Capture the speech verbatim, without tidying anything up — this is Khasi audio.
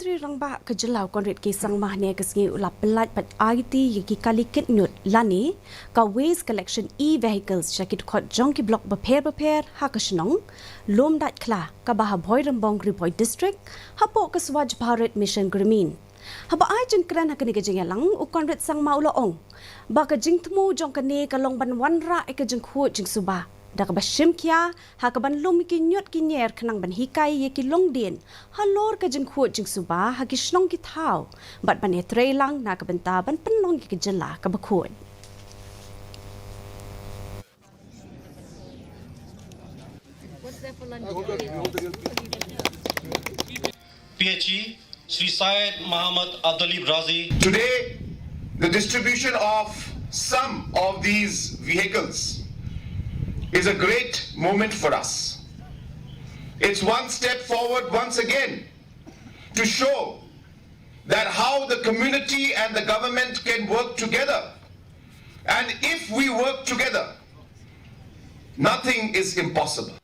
Rangbah ka jylla u Conrad K Sangma hynne ka sngi u la pyllait bad aiti ïa ki kali kit ñiut lane ka waste collection e-vehicles sha ki dkhot jong ki block bapher bapher ha ka shnong Lumdaitkhla kaba ha Bhoirymbong, Ri Bhoi District, hapoh ka Swachh Bharat Mission Gramin. Haba ai jingkren ha kane ka jingïalang, u Conrad Sangma u la ong ba ka jingthmu jong kane ka long ban wanrah ïa ka jingkhuid jingsuba da kaba shim khia ha kaban lum ïa ki ñiut ki ñier khnang ban hikai ïa ki longdien halor ka jingkhuid jingsuba ha ki shnong ki thaw bad ban ïatreilang na ka bynta ban pynlong ïa ka jylla kaba khuid. P H E, Sri Syed Muhammad Abdulib Razi. Today, the distribution of some of these vehicles is a great moment for us. It's one step forward once again to show that how the community and the government can work together. And if we work together, nothing is impossible.